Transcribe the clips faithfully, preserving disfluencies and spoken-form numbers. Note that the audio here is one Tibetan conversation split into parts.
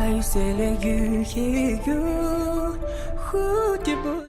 爱谁来愈黑又蝴蝶不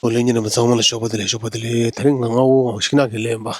ཨོ་ལྷན་རྒྱས་རྣམ་པ་ཚང་མ་ལ་ཞོགས་པ་བདེ་ལེགས། ཞོགས་པ་བདེ་ལེགས། དེ་རིང་ང་སྔ་བོ་ཤིང་ནགས་ཀྱི་གླེ་ཡིན་པ།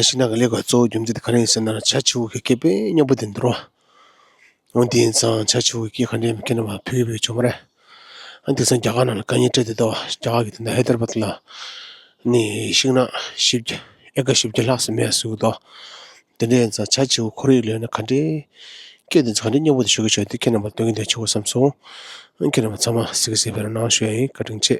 ཤིང་ནགས་ཀྱི་གླེ་ག་གཙོ་བོ་རྒྱུ་མཚན་དེ་ག་རེ་ཡིན་ཟེར་ན། བྱ་བྱིའུ་གི་སྐད་དཔེ་སྙན་པོ་དེ་འདུག་རོ། འོ་དེ་ཡིན་ཙང་བྱ་བྱིའུ་གི་སྐད་ག་འདྲ་ཡིན་མིན་ཁྱེད་རྣམ་པ་ཕུལ་གི་ཡོད་པའི་ཆོ་མ་རེད། ཨ་དེང་སང་རྒྱ་གར་ནང་ལ་དཀའ་ངལ་འཕྲད་བསྡད་འདུག་རྒྱ་གར་གྱི་དེ་འདྲ་ཧའི་དར་བཱད་ལ་ནི་ཤིང་ནགས་བཞི་བརྒྱ་ཨེ་ཀར་བཞི་བརྒྱ་ལྷག་ཙམ་མེད་བཟོས་འདུག་དེ་འདྲ་ཡིན་ཙང་བྱ་བྱིའུ་ཁོར་ཡུག་ལ་ཡོད་ན་ག་འདྲའི་སྐད་དེ་ཚོ་ག་འདྲའི་སྙན་པོ་དེ་ཤོད་ཀྱི་ཆོག་དེ་ཁྱེད་རྣམ་པར་སྟོན་གྱི་འདུག་ཆོག་བསམ་སོང་། ཁྱེད་རྣམ་པ་ཚང་མ་གཟིགས་གཟིགས་པའི་རོགས་གནང་ཞུ་ཡ་ཡིན། བཀའ་དྲིན་ཆེ།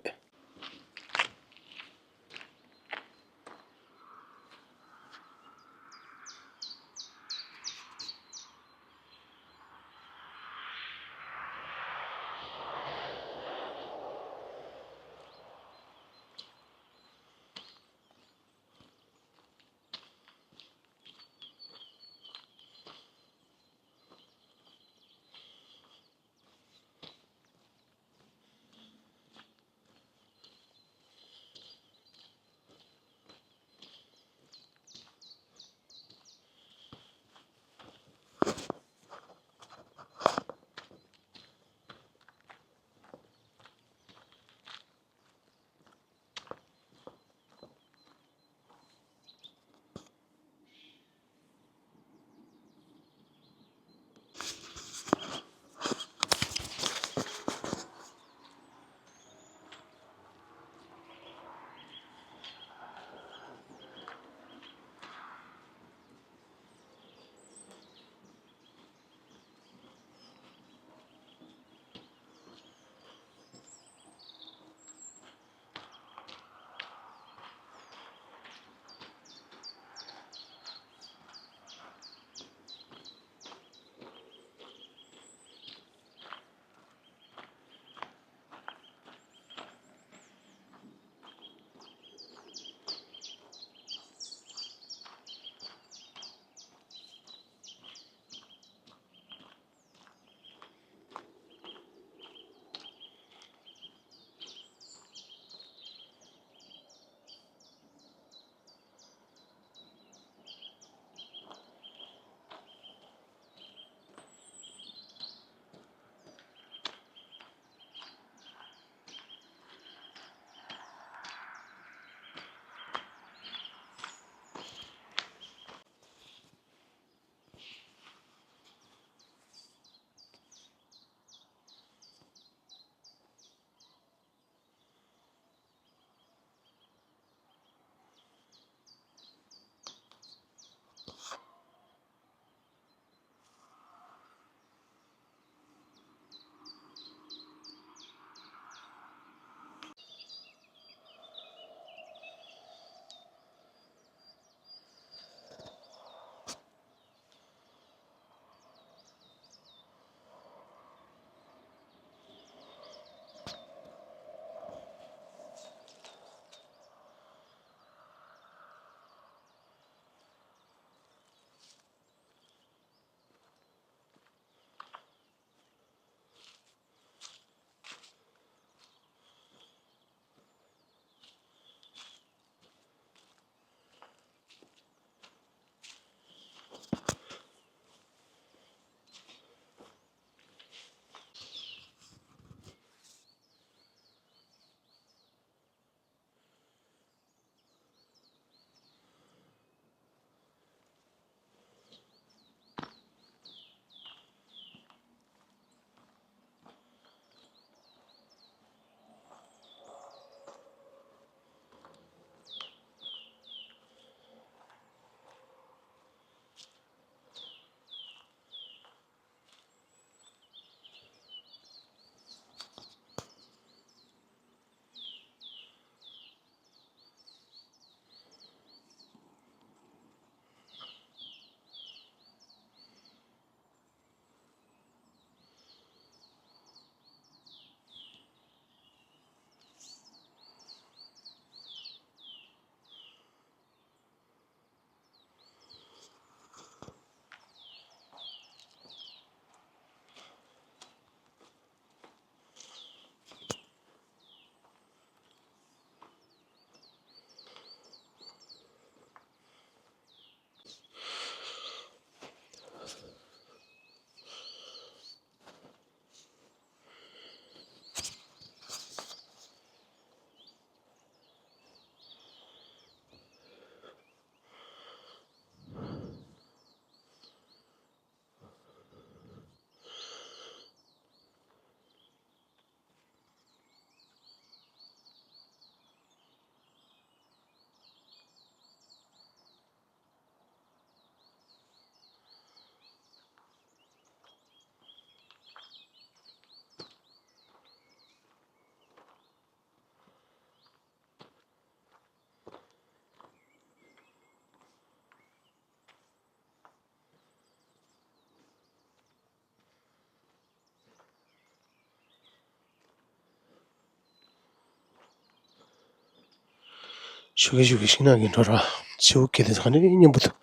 ཞོགས་ཀས་ཞོགས་ཀས་ཤིང་ནགས་ཀྱི་འགྲོ་ར། བྱིའུ་སྐད་དེ་ག་ནས་སྙན་པོ་འདུག་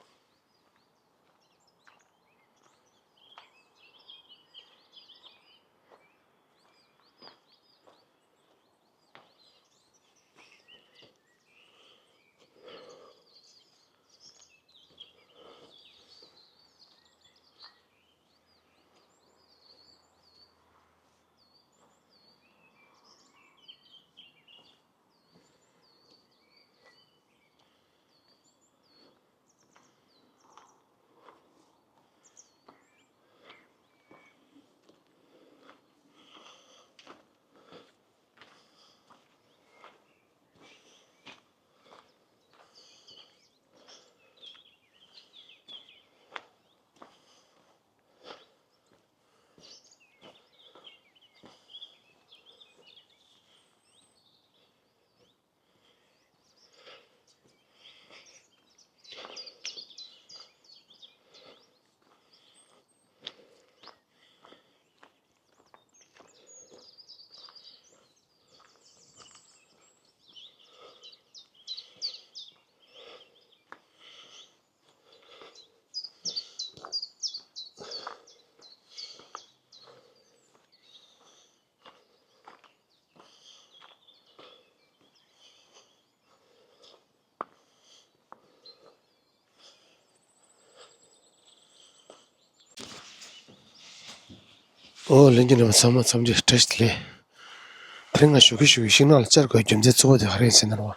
ཨོ་ལྷན་རྒྱས་རྣམ་པ་ཚང་མ་འཚམས་འདྲི་བཀྲ་ཤིས་བདེ་ལེགས། དེ་རིང་ང་ཞོགས་ཀས་ཞོགས་ཀས་ཤིང་ནགས་ལ་བཅར་དགོས་རྒྱུ་མཚན་གཙོ་བོ་དེ་ག་རེ་ཡིན་ཟེར་ན་རོ།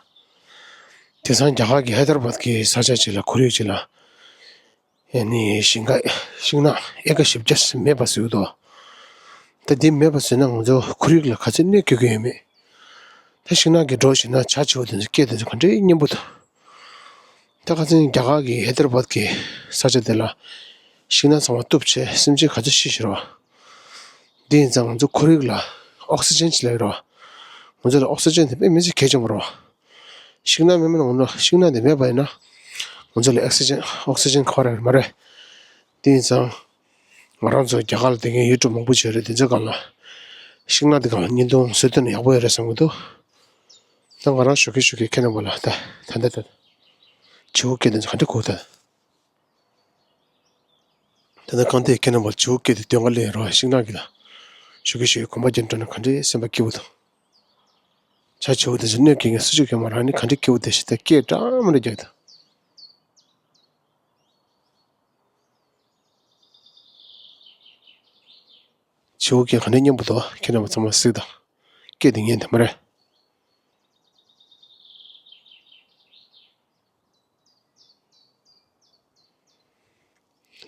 དེང་སང་རྒྱ་གར་གྱི་ཧའི་དར་བཱད་ཀྱི་ས་ཆ་ཅིག་ལ་ཁོར་ཡུག་ཅིག་ལ། ཨེ་ནི་ཤིང་ཁ་ཤིང་ནགས་ཨེ་ཀ་བཞི་བརྒྱ་མེད་པ་བཟོས་འདུག་ད་འདི་མེད་པ་བཟོས་ན་ང་ཚོ་ཁོར་ཡུག་ལ་ག་ཚོད་གནོད་སྐྱེལ་གྱི་ཡོད་མེད། ད་ཤིང་ནགས་ཀྱི་འགྲོ་བཞིན་ན་བྱ་བྱིའུ་དེ་ཚོ་སྐད་དེ་ཚོ་ག་འདྲའི་སྙན་པོ་འདུག་ད་ཁ་སང་རྒྱ་གར་གྱི་ཧའི་དར་བཱད་ཀྱི་ས་ཆ་དེ་ལ་ཤིང་ནགས་ཚང་མ་གཏུབ་བྱས་སེམས་ཅན་ག་ཚོད་ཤི་ཤི་རོ། འདི་ཡིན་ཙང་ང་ཚོ་ཁོར་ཡུག་ལ་ཨོག་སི་ཇན་ཅིག་ལབ་ཡོད་རོ། ང་ཚོ་ལ་ཨོག་སི་ཇན་དེ་དཔེ་མི་སྲིད་གལ་ཆེན་པོ་རོ། ཤིང་ནགས་མེད་མིན་ང་ཚོ་ཤིང་ནགས་དེ་མེད་པ་ཡིན་ན་ང་ཚོ་ལ་ཨོག་སི་ཇན་ཨོག་སི་ཇན་ཁོ་ར་ཡོད་མ་རེད། དེ་ཡིན་ཙང་ང་རང་ཚོ་རྒྱ་གར་ལ་བསྡད་མཁན་ཡུལ་གྲུ་མང་པོ་ཅིག་ཡོད་རེད། དེ་ཚོའི་སྒང་ལ་ཤིང་ནགས་དེ་སྒང་ལ་བརྙན་ཐུང་བཟོས་ཐུབ་ན་ཡག་པོ་ཡོད་རེད་བསམ་གྱི་འདུག་ད་ང་རང་ཞོགས་ཀས་ཞོགས་ཀས་ཁྱེད་རྣམ་པ་ལ་ད་ད་ལྟ་ད་བྱིའུ་སྐད་དེ་ཚོ་ག་འདྲ་གོ་ད། ད་ལྟ་གང་ལྟར་ཁྱེད་རྣམ་པར་བྱིའུ་སྐད་དེ་སྟོན་ག་སླེབས་ཡོད་རེད། ཤིང་ནགས་ཀྱི་ལ་ཞོགས་ཀས་ཞོགས་ཀས་གོམ་པ་རྒྱག་འགྲོ་ན་ག་འདྲའི་སེམས་པ་སྐྱིད་པོ་དང་། བྱ་བྱིའུ་དེ་ཚོ་གནོད་སྐྱེལ་མཁན་སུ་གཅིག་ཡོད་མ་རེད། ཨ་ནི་ག་འདྲའི་སྐྱིད་པོ་བསྡད་ཤག་ད་སྐད་འདྲ་མི་འདྲ་རྒྱག་ད། བྱིའུ་སྐད་ག་འདྲའི་སྙན་པོ་འདུག་ཁྱེད་རྣམ་པ་ཚང་མ་གཟིགས་དང་། སྐད་དེ་ཉན་དང་མ་རེད།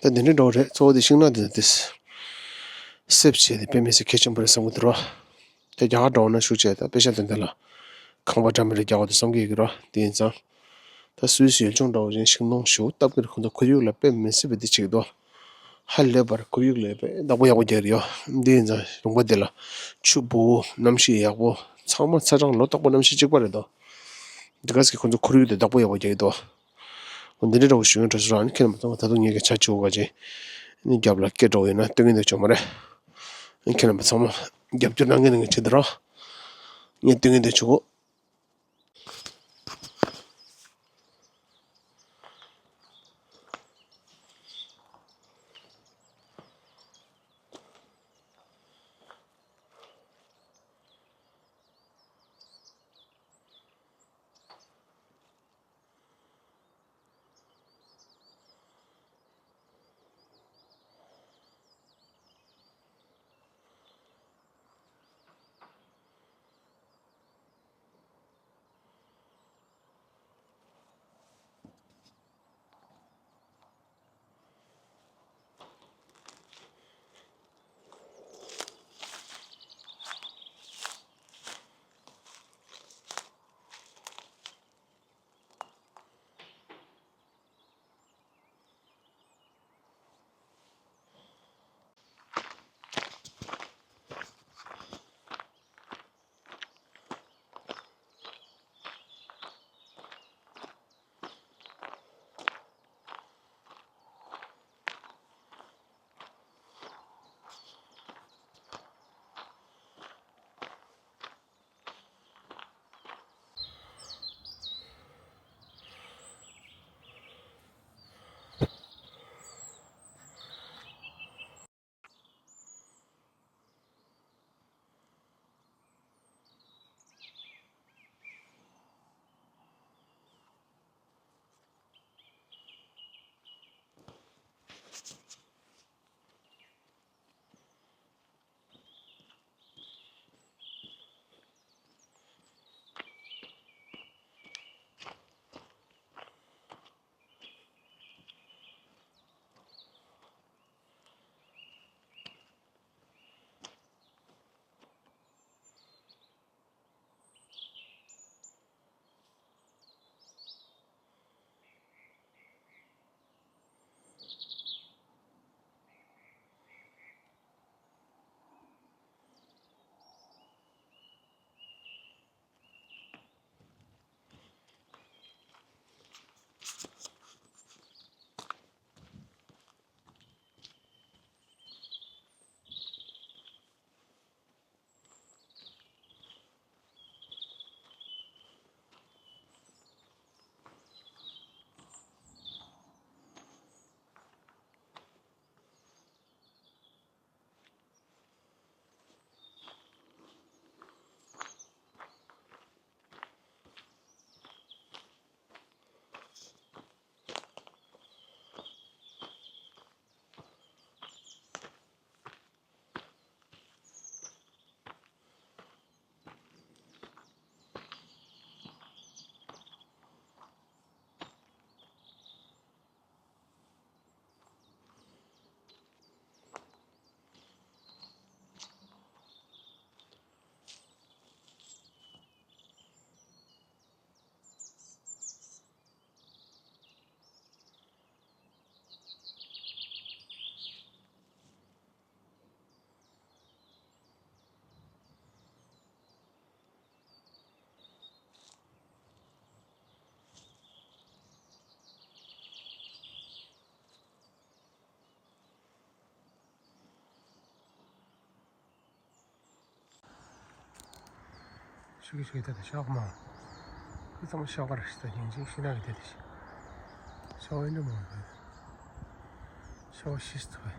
ད་འདི་འདྲ་འདྲ་བོ་རེད། གཙོ་བོ་དེ་ཤིང་ནགས་འདི་དེ་སེབ་བྱས་ཏེ་དཔེ་མི་སྲིད་གལ་ཆེན་པོ་རེད་བསམ་གྱི་འདུག་རོ། དེ་རྒྱ་གར་འདྲ་བོ་ན་ཤུགས་ཆེ་ད་དཔེ་ཆ་དེ་འདི་ལ་ཁང་པ་འདྲ་མི་འདྲ་རྒྱག་དགོས་འདུག་བསམ་གྱི་ཡོད་ཀྱི་རོ། དེ་ཡིན་ཙང་། ད་སུད་སི་ཡུལ་ལྗོངས་འདྲ་བོ་ཅན་ཤིང་སྡོང་ཞེ་པོ་བཏབ་ཀྱི་རེད། ཁོང་ཚོ་ཁོར་ཡུག་ལ་དཔེ་མི་སྲིད་པ་འདི་བྱེད་ཀྱི་འདུག་ཧ་ལས་པར་ཁོར་ཡུག་ལ་དཔེ་བདག་པོ་ཡག་པོ་རྒྱག་གི་རེད་ཡོ། འདི་ཡིན་ཙང་ལུང་པ་འདི་ལ་ཆུ་བོ་གནམ་གཤིས་ཡག་པོ་ཚང་མ་ཚ་གྲང་ལོ་རྟག་པར་གནམ་གཤིས་གཅིག་པ་རེད་དོ། འདི་ག་ཟེར་ཁོང་ཚོ་ཁོར་ཡུག་དེ་བདག་པོ་ཡག་པོ་རྒྱག་གི་འདུག་འོ་འདི་འདྲ་འདྲ་བོ་ཞུ་ཡོང་དྲན་སོང་ར། ཨ་ནི་ཁྱེད་རྣམ་པ་ཚང་མ་ད་དུང་ངེད་ཀྱི་བྱ་བྱིའུ་ག་ཅིག་ཨ་ནི་རྒྱབ་ལ་སྐད་འགྲོ་ཡོད་ན་སྟོན་གྱི་འདུག་བྱུང་མ་རེད། ཨ་ནི་ཁྱེད་རྣམ་པ་ཚང་མ་རྒྱབ་སྐྱོར་གནང་གི་འདུག་བྱེད་དུ་རོ། ངས་སྟོན་གྱི་འདུག་བྱུང་གོ། ཤུགས་ཤུགས་ད་ད་ཤོག་མ། ཁོས་ཚང་མ་ཤོག་གར་ཞིག་ད་སྙིང་རྗེ་ཤི་ན་གི་དེ་དེ་ཤི། ཤོག་ཨེ་འདྲ་མ་རེད། ཤོག་ཤིས་ཐུབ།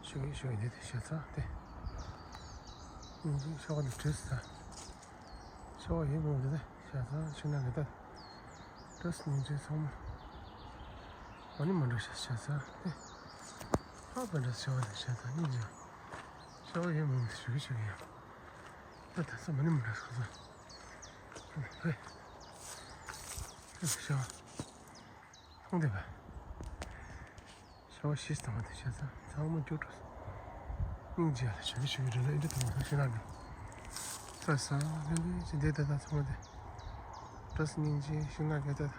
ཤོག་ཤོག་དེ་དེ་ཤ་ཚ་དེ། སྙིང་རྗེ་ཤོག་འདི་བྲིས་ད། ཤོག་ཡིན་མོ་དེ་དེ་ཤ་ཚ་ཤི་ན་གི་ད། བྲིས་སྙིང་རྗེ་ཚང་མ། ཨ་ནི་མ་འགྲོ་ཤ་ཤ་ཚ་དེ། ཧ་པ་འདྲ་ཤོག་དེ་ཤ་ཚ་སྙིང་རྗེ། ཤོག་ཡིན་མོ་དེ་ཤོག་ཤོག་ཡིན། ད་ད་ས་མ་ནི་མ་འགྲོ་ཤ་ཚ། ཧེ། ཤོག་ལྷུང་བསྡད་པ། ཤ་བ་ཤིས་དང་བ་དེ་ཤ་ཚ་ཚང་མ་སྐྱུག་བྲོ། སྙིང་རྗེ་ལ་ཞུ་གི་ཞུ་གི་རེད་ལ་ཨེ་འདྲ་དང་བ་ཤི་ན་གི། ས་ས་ལེ་ལེ་ཅི་འདི་ད་ད་ཚང་མ་དེ། བྲོ་སྙིང་རྗེ་ཤི་ན་གི་ད་ད།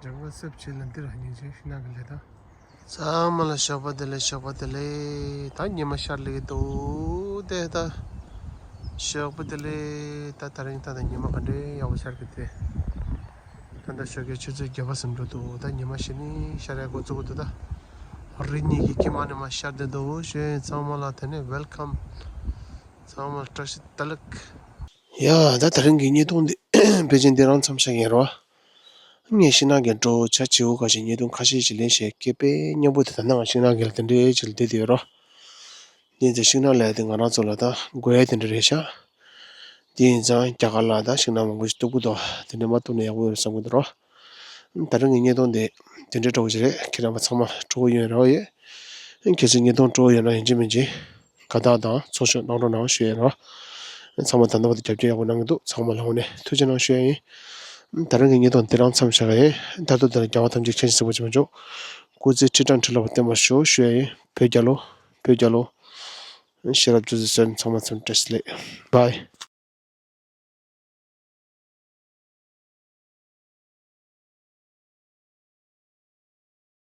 ཇང་ག་སེབ་ཆེ་ལ་འདི་ར་སྙིང་རྗེ་ཤི་ན་གི་ལེ་ད། ཚང་མ་ལ་ཞོགས་པ་བདེ་ལེགས། ཞོགས་པ་བདེ་ལེགས། ད་ཉི་མ་ཤར་ལེ་གི་འདུག་དེ་ད། ཞོགས་པ་བདེ་ལེགས། ད་ད་རིང་ད་ད་ཉི་མ་ག་འདྲའི་ཡག་པོ་ཤར་གི་དེ། ད་ད་ཞོགས་ཀའི་ཆུ་ཚོད་བརྒྱད་པ་ཟིན་འགྲོ་འདུག་ད་ཉི་མ་ཞི་ནི་ཤར་ཡ་འགོ་བཙུགས་འདུག་ད་རི་གཉིས་ཀྱི་དཀྱིལ་མ་ནས་མ་ཤར་བསྡད་འདུག་ཞུ་ཡིན། ཚང་མ་ལ་དེ་ནས་ཝེལ་ཀམ། ཚང་མ་ལ་བཀྲ་ཤིས་བདེ་ལེགས། ཡ་ད་ད་རིང་གི་བརྙན་ཐུང་འདི་ཕལ་ཆེར་འདི་རང་མཚམས་བཞག་གི་ཡིན་རོ། ངས་ཤིང་ནགས་ཀྱི་འགྲོ་བྱ་བྱེའུ་ཁ་ཤས་བརྙན་ཐུང་ཁ་ཤས་ཤིག་ལེན་བྱས་སྐད་དཔེ་སྙན་པོ་དེ་ད་ནང་ཤིང་ནགས་ཀྱི་ལ་དེ་འདྲའི་ཅིག་ལ་བསྡད་དེ་ཡོད་རོ། འདི་ཚེ་ཤིང་ནགས་ལ་དེ་ང་རང་ཚོ་ལ་ད་དགོས་ཡ་དེ་འདྲ་རེད་ཤག་དེ་ཡིན་ཙང་རྒྱ་གར་ལ་ད་ཤིང་ནགས་མང་པོ་ཞིག་གཏུབ་ཀྱི་འདུག་དེ་འདྲ་མ་གཏུབ་ན་ཡག་པོ་ཡོད་རེད་བསམ་གྱི་འདུག་རོ། ད་རིང་གི་བརྙན་ཐུང་དེ་དེ་འདྲའི་འདྲ་བོ་ཞིག་རེད། ཁྱེད་རྣམ་པ་ཚང་མ་སྤྲོ་པོ་ཡོད་རོགས་ཡོད། གལ་སྲིད་བརྙན་ཐུང་སྤྲོ་པོ་ཡོད་ན་ཡིན་གཅིག་མིན་གཅིག་དགའ་རྟགས་དང་ཚོགས་ཞུགས་གནང་རོགས་གནང་ཞུ་ཡ་ཡིན་རོ། ཚང་མ་ད་ལྟ་བར་དུ་རྒྱབ་སྐྱོར་ཡག་པོ་གནང་གི་འདུག་ཚང་མ་ལ་དངོས་གནས་ཐུགས་རྗེ་གནང་ཞུ་ཡ་ཡིན། ད་རིང་གི་བརྙན་ཐུང་འདི་རང་མཚམས་བཞག་གི་ཡིན། མཐར་ཐུག་དེ་ལ་རྒྱལ་བ་ཐམས་ཅད་མཁྱེན་ཅིང་གཟིགས་པ་ཇི་མ་ཇོ། སྐུ་ཚེ་ཁྲི་ཕྲག་ཁྲི་ལ་བརྟན་པར་ཤོག་ཞུ་ཡ་ཡིན། བོད་རྒྱལ་ལོ། བོད་རྒྱལ་ལོ། ཤེས་རབ་ཅུ་ཚོད་ཟེར་ཚང་མ་ཚང་བཀྲ་ཤིས་བདེ་ལེགས། བཱའི།